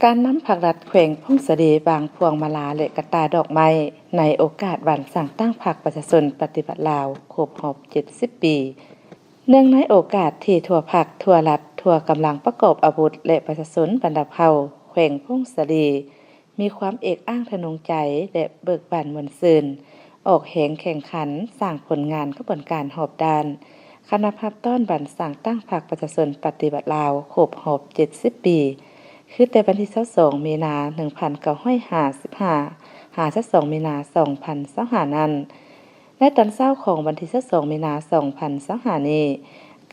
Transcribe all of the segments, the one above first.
ການນຳພັກລັດແຂວງຜົ້ງສາລີວາງພວງມາລາ ແລະ ກະຕ່າດອກໄມ້ ໃນໂອກາດວັນສ້າງຕັ້ງພັກປະຊາຊົນປະຕິວັດລາວ ຄົບຮອບເຈັດສິບປີ. ເນື່ອງໃນໂອກາດທີ່ທົ່ວພັກ, ທົ່ວລັດ, ທົ່ວກຳລັງປະກອບອາວຸດ ແລະ ປະຊາຊົນບັນດາເຜົ່າແຂວງຜົ້ງສາລີ ມີຄວາມເອກອ້າງທະນົງໃຈ ແລະ ເບີກບານມ່ວນຊື່ນ, ອອກແຮງແຂ່ງຂັນ ສ້າງຜົນງານຂະບວນການຮອບດ້ານ, ຄະນະຮັບຕ້ອນວັນສ້າງຕັ້ງພັກປະຊາຊົນປະຕິວັດລາວ ຄົບຮອບເຈັດສິບປີ ຄືແຕ່ວັນທີຊາວສອງ ມີນາ ໜຶ່ງພັນເກົ້າຮ້ອຍຫ້າສິບຫ້າ ຫາຊາວສອງ ມີນາ ສອງພັນຊາວຫ້ານັ້ນ ໃນຕອນເຊົ້າຂອງວັນທີຊາວສອງ ມີນາ ສອງພັນຊາວຫ້ານີ້,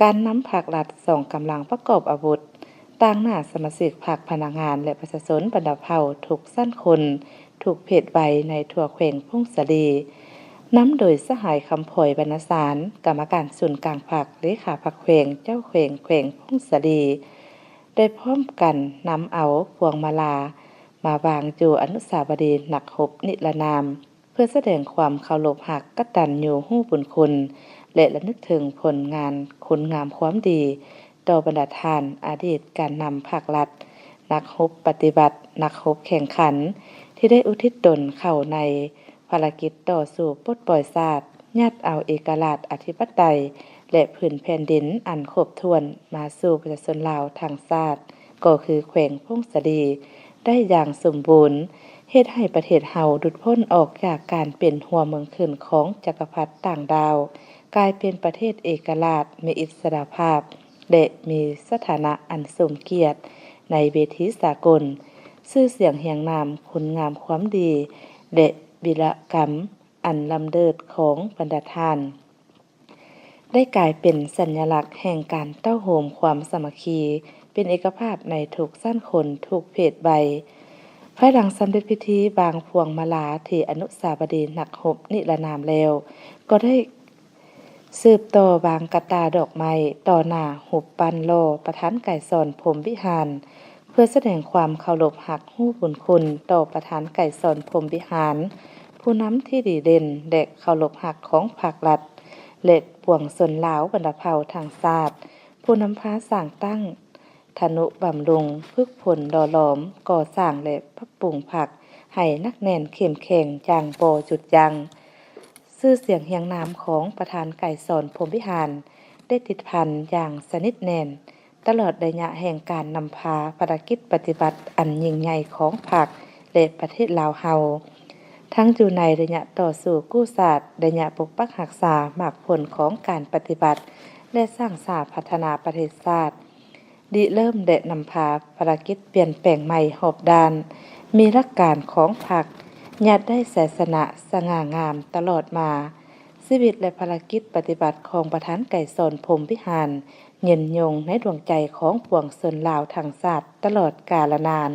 ການນຳພັກລັດສອງກຳລັງປະກອບອາວຸດ ຕາງໜ້າສະມາຊິກພັກ, ພະນັກງານ ແລະ ປະຊາຊົນບັນດາເຜົ່າທຸກຊັ້ນຄົນ, ທຸກເພດໄວໃນທົ່ວແຂວງຜົ້ງສາລີ, ນຳໂດຍສະຫາຍ ຄຳພອຍ ວັນນະສານ ກຳມະການສູນກາງພັກ, ເລຂາພັກແຂວງ, ເຈົ້າແຂວງແຂວງຜົ້ງສາລີ ໄດ້ພ້ອມກັນນຳເອົາພວງມາລາມາວາງຢູ່ອະນຸສາວະດີນັກຮົບນິລະນາມ ເພື່ອສະແດງຄວາມເຄົາລົບຮັກ ກະຕັນຍູຮູ້ບຸນຄຸນ ແລະ ລະນຶກເຖິງຜົນງານຄຸນງາມຄວາມດີ ຕໍ່ບັນດາທ່ານອະດີດການນຳພັກລັດ, ນັກຮົບປະຕິວັດ, ນັກຮົບແຂ່ງຂັນ ທີ່ໄດ້ອຸທິດຕົນເຂົ້າໃນພາລະກິດຕໍ່ສູ້ປົດປ່ອຍຊາດ, ຍາດເອົາເອກະລາດ, ອະທິປະໄຕ ແລະ ພື້ນແຜ່ນດິນອັນຄົບຖ້ວນມາສູ່ປະຊາຊົນລາວທັງຊາດ ກໍຄືແຂວງຜົ້ງສາລີ ໄດ້ຢ່າງສົມບູນ, ເຮັດໃຫ້ປະເທດເຮົາຫຼຸດພົ້ນອອກຈາກການເປັນຫົວເມືອງຂຶ້ນຂອງຈັກກະພັດຕ່າງດ້າວ, ກາຍເປັນປະເທດເອກະລາດ, ມີອິດສະຫຼະພາບ ແລະ ມີສະຖານະອັນສົມກຽດໃນເວທີສາກົນ. ຊື່ສຽງຮຽງນາມ, ຄຸນງາມຄວາມດີ ແລະ ວິລະກຳອັນລ້ຳເລີດຂອງບັນດາທ່ານ ໄດ້ກາຍເປັນສັນຍະລັກແຫ່ງການເຕົ້າໂຮມຄວາມສາມັກຄີ ເປັນເອກະພາບໃນທຸກຊັ້ນຄົນ, ທຸກເພດໄວ. ພາຍຫຼັງສຳເລັດພິທີວາງພວງມາລາທີ່ອະນຸສາວະດີນັກຮົບນິລະນາມແລ້ວ, ກໍໄດ້ສືບຕໍ່ວາງກະຕ່າດອກໄມ້ຕໍ່ໜ້າຮູບປັ້ນຫຼໍ່ປະທານໄກສອນ ພົມວິຫານ ເພື່ອສະແດງຄວາມເຄົາລົບຮັກຮູ້ບຸນຄຸນຕໍ່ປະທານໄກສອນ ພົມວິຫານ, ຜູ້ນຳທີ່ດີເດັ່ນ ແລະ ເຄົາລົບຮັກຂອງພັກລັດ ແລະ ປວງຊົນລາວບັນດາເຜົ່າທັງຊາດ, ຜູ້ນຳພາສ້າງຕັ້ງ, ທະນຸບຳລຸງ, ຝຶກຝົນ, ຫຼໍ່ຫຼອມ, ກໍ່ສ້າງ ແລະ ປັບປຸງພັກໃຫ້ໜັກແໜ້ນເຂັ້ມແຂງຢ່າງບໍ່ຢຸດຢັ້ງ. ຊື່ສຽງຮຽງນາມຂອງປະທານໄກສອນ ພົມວິຫານ ໄດ້ຕິດພັນຢ່າງສະໜິດແໜ້ນ ຕະຫຼອດໄລຍະແຫ່ງການນຳພາພາລະກິດປະຕິວັດອັນຍິ່ງໃຫຍ່ຂອງພັກ ແລະ ປະເທດລາວເຮົາ, ທັງຢູ່ໃນໄລຍະຕໍ່ສູ້ກູ້ຊາດ, ໄລຍະປົກປັກຮັກສາໝາກຜົນຂອງການປະຕິວັດ ແລະ ສ້າງສາພັດທະນາປະເທດຊາດ, ລິເລີ່ມ ແລະ ນຳພາພາລະກິດປ່ຽນແປງໃໝ່ຮອບດ້ານ, ມີຫຼັກການຂອງພັກ, ຍາດໄດ້ໄຊຊະນະສະຫງ່າງາມຕະຫຼອດມາ. ຊີວິດ ແລະ ພາລະກິດປະຕິວັດຂອງປະທານໄກສອນ ພົມວິຫານ ຍືນຍົງໃນດວງໃຈຂອງປວງຊົນລາວທັງຊາດຕະຫຼອດກາລະນານ.